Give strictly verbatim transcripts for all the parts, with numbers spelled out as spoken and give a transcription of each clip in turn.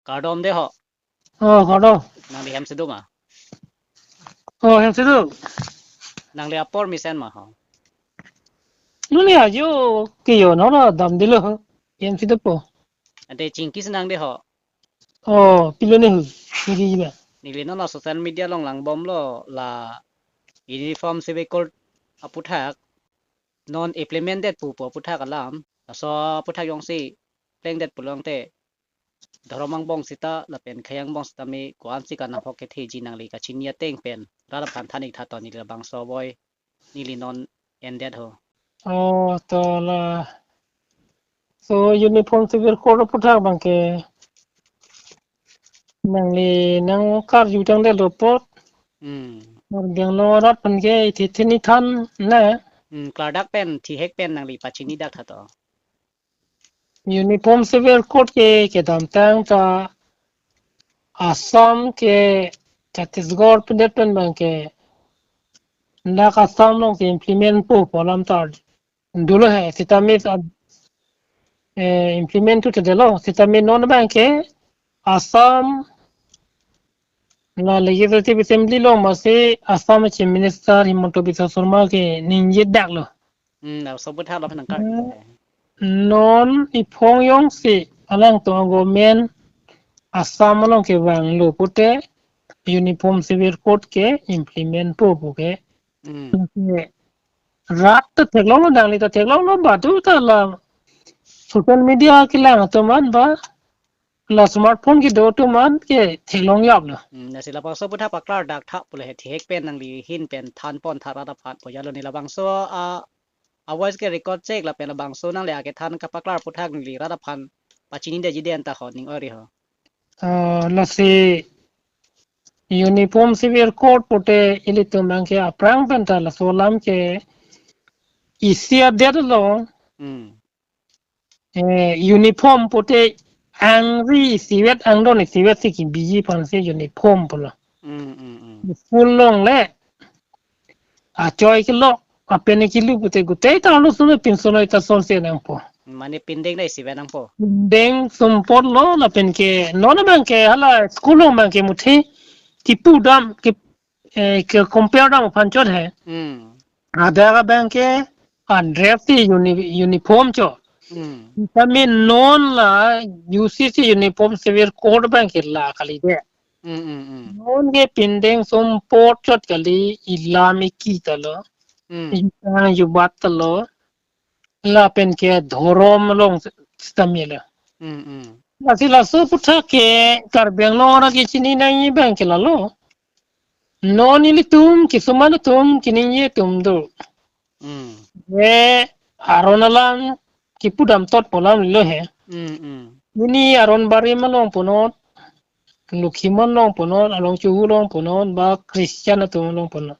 Kardom de ho. Oh, kardom. Nangli hem si do ma? Oh, hem si do. Nangli apor mesen ma ho? Neli ajo ke yo no no dam dilo. Hem si dopo. Ante chingki si nang de ho. Oh, pilo ne hu. Neli ba. Neli non la social media along langbomlo la Uniform Civil Code aputhak non implement det pu pu aputhak alam. Laso aputhak jongsi plengdet pulote dhorom angbong sita lapen khei angbong sitame ko-ansi kanahok ketheji nangli kachini ateng pen rat aphan than-ik tha to, neli labangso voi neli non endet ho. Oh, to la. So Uniform Civil Code aputhak abang ke nangli nangkarju tangdet lo apot. Hmm. Karbi Anglong arat pen ke ithi thini than na. Hmm, klardak pen thihek pen nangli pachini dak tha to. Uniform Civil Code ke kedamtang ta Assam ke Chhattisgarh pindet pen abang ke dak Assam along ke implement po pu alam ta dolo he, sitame sa, eh, implement tu tedelo, sitame non abang ke Assam la Legislative Assembly along masi Assam Chief Minister Himanta Biswa Sarma ke ningje dak lo. Hmm, laso aputhak lo nangkar. Hmm. Non iphong jongsi alangtum government Assam along kevanglo pute Uniform Civil Code ke implement po pu ke. Hmm. Ke rat ta theklonglo, nangli ta theklonglo, badu ta la social media kelang atum an ba la smartphone kedo atum an ke theklong yap lo. Hmm, lasi labangso aputhak paklardak tha pule he, thihek pen nangli ahin pen than pon tha rat aphan pu jalo, neli labangso a, a voice ke record chek lapen labangso nangli akethan kapaklar aputhak neli rat aphan pachini detji den ta ho, ning ori ho. Ah, lasi Uniform Civil Code pute ilitum abang ke aphrang pen ta laso alam ke isi adet lo. Hmm. Eh, uniform pute angri isivet angdon isivet si kebiji aphan si uniform pulo. Hmm, hmm, hmm. School along le achoi kelok, apene kilu pute gutei ta lo suno pinso noi ta sonse nangpo. Mane pindeng dai isivet nangpo. Pindeng sumpot lo lapen ke non abang ke hala school along abang ke muthe kipudam ke, eh, ke compare dam aphan chot he. Hmm. Ada abang ke andrep si uni-, uniform chot. Hmm. Kami non la U C C Uniform Civil Code abang ke la kali de. Hmm, hmm, hmm. Non ke pindeng sumpot chot kali, ilam iki ta lo. Hmm. Ijang jubat ta lo. Lapen ke dhorom along sitame lo. Hmm, hmm. Lasi laso aputhak ke Karbi Anglong arat kechini nangji abang ke lalo. Non ilitum kisuman atum keningje atum do. Hmm. Je aron alam kipudam tot pu alam lo he. Hmm, hmm. Pini aron barim along punon, Lokhimon along punon, Along Chuhu along punon, ba Christian atum along punon.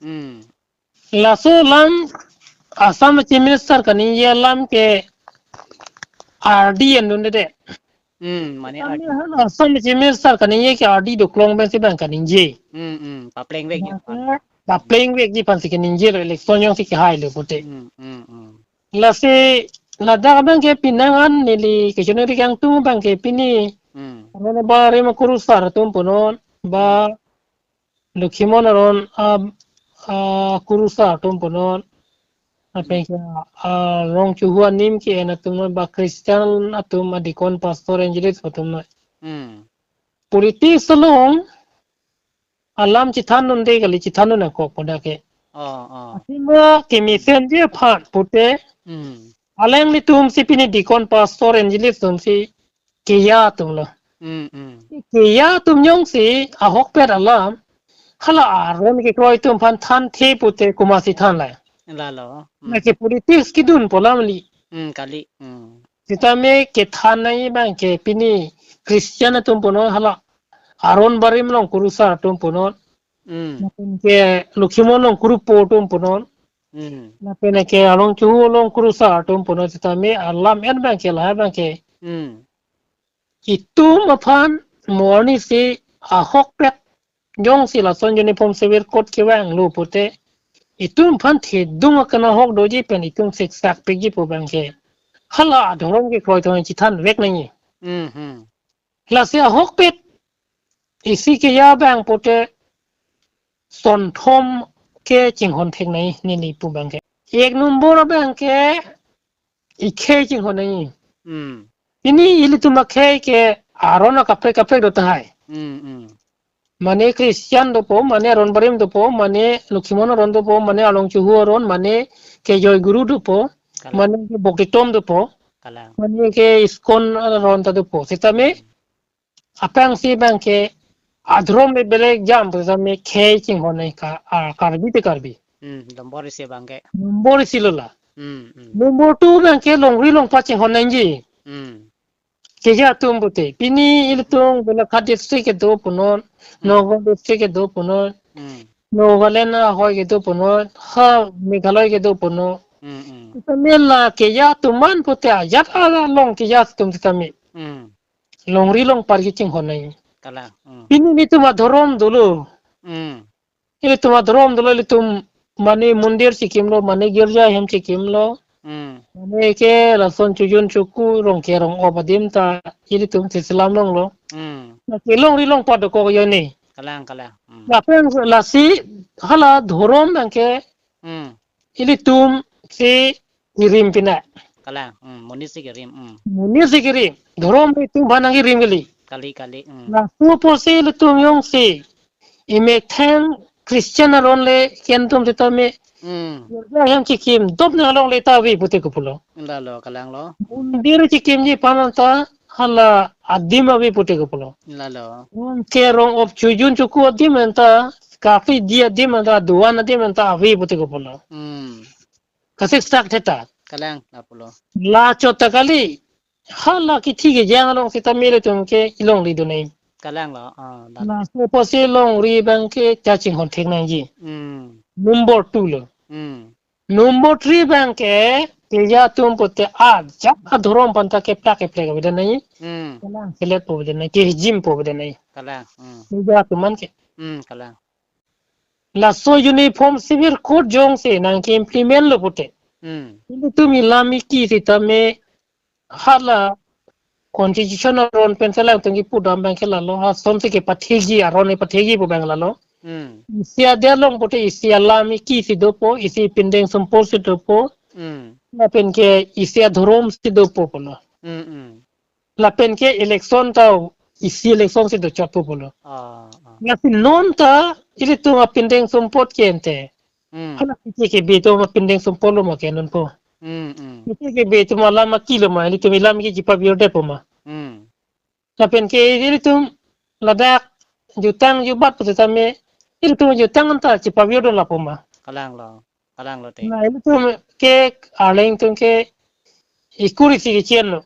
Hmm. Laso alam Assam Chief Minister kaningje alam ke ardi endunde de. Hmm, mane ardi. Assam Chief Minister kaningje ke ardi doklong pen si abang kaningje. Hmm, hmm, papleng vekji aphan. Papleng vekji aphan si kaningje lo, election jongsi kehai lo pute. Hmm, hmm, hmm. Lasi ladak abang ke penang an neli kechonri kangtung abang ke pini. Hmm. Aron barim akurusar atum punon, ba Lokhimon aron a, akurusar atum punon. Lapen ke, ah, Along Chuhu anim ke-en atum non, ba Christian atum, a deacon, pastor, evangelist atum non. Hmm. Politics along alam chethannunde kali, chethan nangkok pu dak ke. Oh, oh. Asima kemesenji aphan pute. Hmm. Alanglitum si pini deacon, pastor, evangelist atum si keja atum lo. Hmm, hmm. Keja atum jongsi ahokpet alam hala aron kekroi atum aphan thanthe pute komatsi than la. Lalo. Hmm. Lake politics kedun pu alam kali. Hmm, kali. Hmm. Sitame kethan nangji abang ke pini Christian atum punon, hala aron barim along kurusar atum punon. Hmm. Lapen ke Lokhimon along kurupo atum punon. Hmm. Lapen ke Along Chuhu along kurusar atum punon, sitame alam en abang ke lahai abang ke. Hmm. Itum aphan mo arnisi ahokpet jongsi lason Uniform Civil Code kevanglo pute itum aphan thedung akanahok doji pen itum siksak pikji pu abang ke hala adhorom kekroi atum chethan vek nangji. Hmm, hmm. Lasi ahokpet isi keja abang pute sonthom ke chinghon thek nai neli pu abang ke. Ek number abang ke ikhei chinghon nai. Hmm. Pini ilitum akhei ke aron akaprek kaprek do tahai. Hmm, hmm. Mane Christian dopo, mane aron barim dopo, mane Lokhimon aron dopo, mane Along Chuhu aron, mane ke Joy Guru dopo, Kalang. Mane ke Bhakti Tom dopo, Kalang. Mane ke ISKCON aron ta dopo. Sitame Hmm. Apangsi abang ke adhorom le belek jam pu sitame khei chinghon nai ka, a, Karbi te Karbi. Hmm, nombor isi abang ke. Nombor isi lo la. Hmm, hmm. Nombor two abang ke longri longpat chinghon nangji. Hmm. Keja atum pute. Pini ilitum Golaghat district kedo punon, Hmm. Nagaon district kedo punon, Hmm. Nagaland ahoi kedo punon, ha Meghalaya kedo punon. Hmm, hmm. Sitame la keja atum man pute ajat along keja atum sitame. Hmm. Longri longpat ke chinghon nai. Kalang. Hmm. Pini ilitum adhorom dolo. Hmm. Ilitum adhorom dolo, ilitum mane mondir chikimlo, mane girja ahem chikimlo. Hmm. Mane ke lason chojun choku rong ke rong-op adim ta ilitum si selam longlo. Hmm. Lake longri longpat dokok ajoine. Kalang, kalang. Hmm. Lapen lasi hala dhorom abang ke Hmm. Ilitum si kirim pina. Kalang. Hmm, monit si kirim. Hmm. Monit si kirim. Dhorom ilitum aphan nangkirim kali. Kali, kali. Hmm. Laso apotsi ilitum jongsi imethang Christian aron le ke-en atum sitame. Hmm. Girja ahem chikim dopne along le ta ave pute kopulo. Lalo, kalang lo. Mondir chikimji aphan ta hala adim ave pute kopulo. Lalo. Rong ke rong-op chojun choku adim anta, kafe di adim anta, duan adim anta ave pute kopulo. Hmm. Kasik sak theta. Kalang, lapulo. Lachot ta kali. Hala kithi kejang along sitame ilitum ke ilongri do nai. Kalang lo. Ah, la. Laso apotsi longri abang ke ta chinghon thek nangji. Hmm. Number two lo. Hmm. Number three abang ke, keja atum pute ajat adhorom aphanta keplak keplek avedet nai. Hmm. Kalang, kelet po avedet nai, kehijim po avedet nai. Kalang. Hmm. Keja atum man ke. Hmm, kalang. Laso Uniform Civil Code jongsi nangke-implement lo pute. Hmm. Ilitum ilam iki sitame hala constitution aron pen selang tengki pudam abang ke lalo, ha asonsi kepathekji, aron kepathekji pu abang lalo. Hmm. Isi adet along pute isi alam iki si dopo, isi pindeng sumpot si dopo. Hmm. Lapen ke isi adhorom si dopo pulo. Hmm, hmm. Lapen ke election ta isi election si dochotpo pulo. Ah, ah. Lasi non ta ilitum apindeng sumpot ke ente. Hmm. Hala kiki ke be atum apindeng sumpot lo ma ke non po. Hmm, hmm. Kiki ke be atum alam akilo ma, ilitum ilam ke chipavirdetpo ma. Hmm. Lapen ke ilitum ladak jutang jubat pu sitame, ilitum jutang anta chipavirdun lapo ma. Kalang lo. Kalang lo te. Na ilitum ke arleng atum ke ikur isi ke-en lo.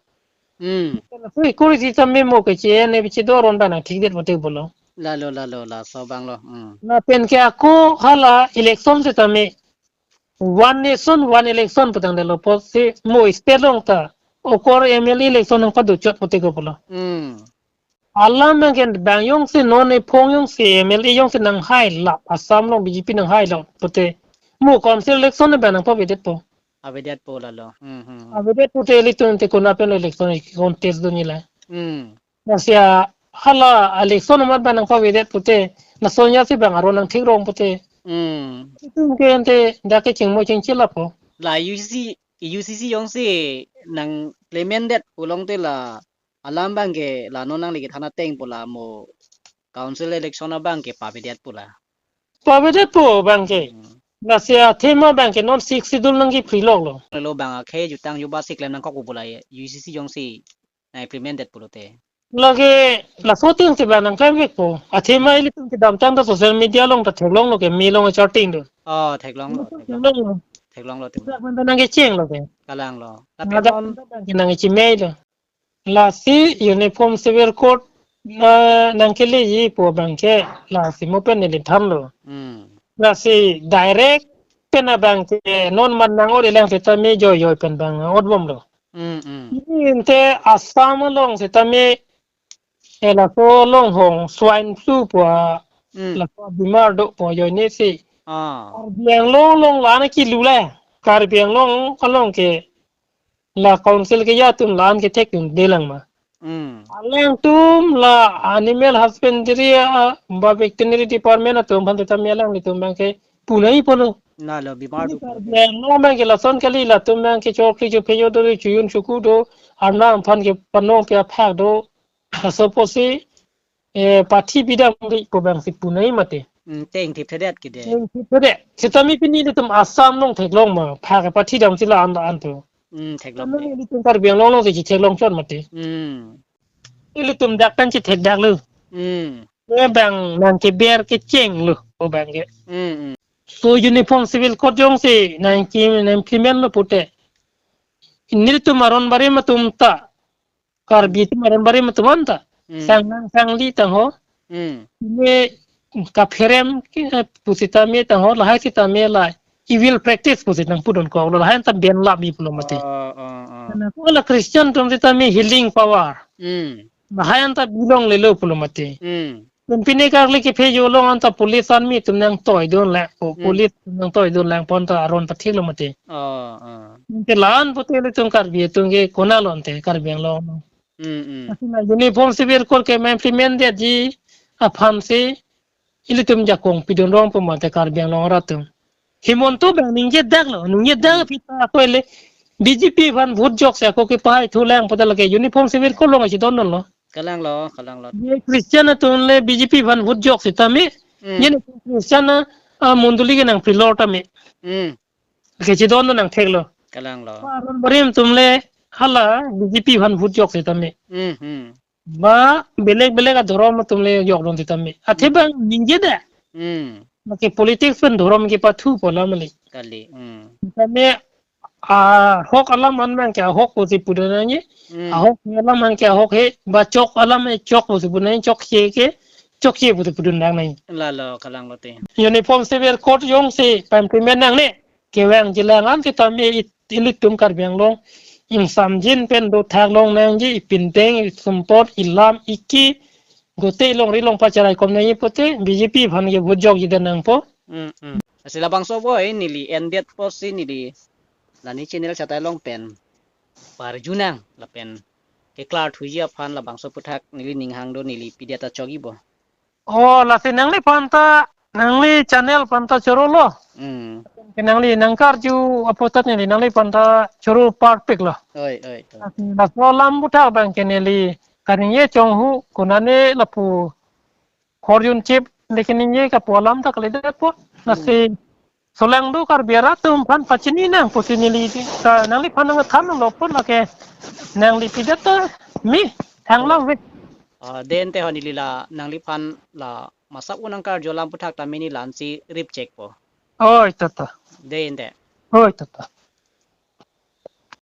Hmm. Ikur isi sitame mo ke-en ne bichi doron abang nangthekdet pute pulo. Lalo, lalo, laso abang lo. Hmm. Lapen ke ako hala election sitame one nation, one election pu tangdetlo apotsi mo state along ta okor M L A election nangpadochot pute kopulo. Hmm. Alam abang ke bang jongsi non ephong jongsi M L A jongsi nanghailap, Assam along B J P nanghailap pute mo council election abang nangpavedetpo. Avedetpo lalo. Hmm, hmm, hmm. Avedet pute ilitum te konat pen election contest dunji la. Hmm. Lasi hala election amat abang nangpavedet pute, lason ajat si abang aron nangthekrong pute. Hmm. Itum ke ente dak kechingmo chingchil lapo. La U C C, U C C jongsi nang-implement det pulote la alam abang ke la non nangli kethan ateng pu la mo council election abang ke pavedet pu la. Pavedetpo abang ke. Hmm. Lasi athema abang ke non Sixth Schedule nangkepri loklo. Lo abang akhei jutang jubat si klem nangkok pu la U C C jongsi nang-implement det pulote. Lake laso ateng si abang nangklemvekpo. Athema ilitum kedamtang ta social media along ta theklonglo ke, me along charting do. Oh, theklonglo, theklonglo. Theklonglo. Theklonglo, theklonglo. Abang ta nangkechenglo ke. Kalang lo. Lapen ladak non abang ke nangkechimeilo. Lasi Uniform Civil Code na nangkeleji pu abang ke lasi mo pen neli thanlo. Hmm. Lasi direct pen abang ke non man nang-ot-elang sitame joi joi pen abang nang-otbomlo. Hmm, hmm. Ini ente Assam along sitame, eh, laso along hong swine flu pu a, hmm, laso bimar dopo ajoine si. Ah. Karbi Anglong along la-an kilu le. Karbi Anglong along ke la council keja atum la-an kethekthe lang ma. Hmm. Alangtum la animal husbandry, ah, ba veterinary department atum aphan sitame alanglitum abangke punai pulo. Lalo, bimar do. Karbi Anglong abangke lason kali, latum abangke chokri chophe jo do, chojun choku do, arnam aphan kepanong pi aphak do. Laso apotsi, eh, pathi bidam di pu abangsi punai mati. Hmm, te ingthip thedet kede. Ingthip thedet. Sitame pini ilitum Assam along theklong ma, phak kepathi damsi la-an la-an tu. Hmm, theklong. Sitame te ilitum Karbi Anglong alongsi theklong chot mati. Hmm. Ilitum dak pen chithekdak lo. Hmm. Ne abang nangkeber kecheng lo, o abangke. Hmm, hmm. So uniform civil code jongsi nangke-implement lo pute, nelitum aron barim atum ta, Karbi atum aron barim atum anta, hmm, sang nang sangli tangho. Hmm. Ne kapherem ke pusitame tangho, lahai sitame la evil practice pusi nangpudun kok lo, lahai anta ben lap mi pulo mati. Oh, oh, oh. Karena ko la Christian atum sitame healing power. Hmm. Lahai anta bilonglelo pulo mati. Hmm. Tum pine karli kephe jo along anta police army atum nangtoidun lang, po-, hmm, police atum nangtoidun lang pu anta aron pathik lo mati. Oh, oh. Ante la-an pute ilitum Karbi atum ke konat lo ante Karbi Anglong. Hmm, hmm. Lasi la uniform civil code ke ma-implement detji aphansi ilitum jakong pidun rong pu mate Karbi Anglong arat atum. Himanta abang ningjedak lo, ningjedak, hmm, aphi ta ako le B J P aphan vote joksi ako kepahai thu lang pute lake uniform civil code along kachidondun lo. Kalang lo, kalang lo. Ye Christian atum le B J P aphan vote jok sitame. Hmm. Ye Christian a, a mondoli ke nangprilor tame. Hmm. Kachidondun nangthek lo. Kalang lo. Aron barim atum le hala B J P aphan vote jok sitame. Hmm, hmm. Ba belek belek adhorom atum le jokdun sitame. Athe, hmm, abang ningjedak. Hmm. Lake politics pen dhorom kepathu pu alam le. Kali. Hmm. Sitame ahok alam an abangke ahok pusi pudun nangji. Hmm. Ahok alam abangke ahok he, ba chok alam he chok pusi pudun nangji, chokche ke chokche pusi pudun nang nangji. Lalo, kalang lo te. Uniform civil code jongsi pa-implement nangne, kevangji lang an sitame i-, ilitum Karbi Anglong ingsamjin pen dothak long nangji, ipindeng, isumpot, ilam, iki, gote longri longpat cherai kom nangji pute B J P aphan ke vote jokji det nangpo. Hmm, hmm. Lasi labangso vo, eh, neli endet apotsi neli la ne channel chatai along pen parjunang lapen keklar thuji aphan labangso aphuthak neli ning hang do, neli pidet ta chokji bo. Oh, lasi nangliphan ta, nangli channel aphan ta choro lo. Hmm. Ke nangli nangkarju apot ta neli nangliphan ta choro parpik lo. Oi, oi, oi. Lasi laso alam aphuthak abangke neli kaningje chonghu konane lapu khorjun chip lekin ningje kapu alam ta kalidet po. Lasi, hmm, solangdo Karbi arat atum aphan pachini nang pusi neli ta nangliphan nangthan lo pu lake nangli pidet ta mi thang lo ve. Ah, dei ante ho neli la nangliphan la masak unang karju alam aphuthak tame neli la-ansi rip chek po. Oi, tata. Dei ante. Oi, tata.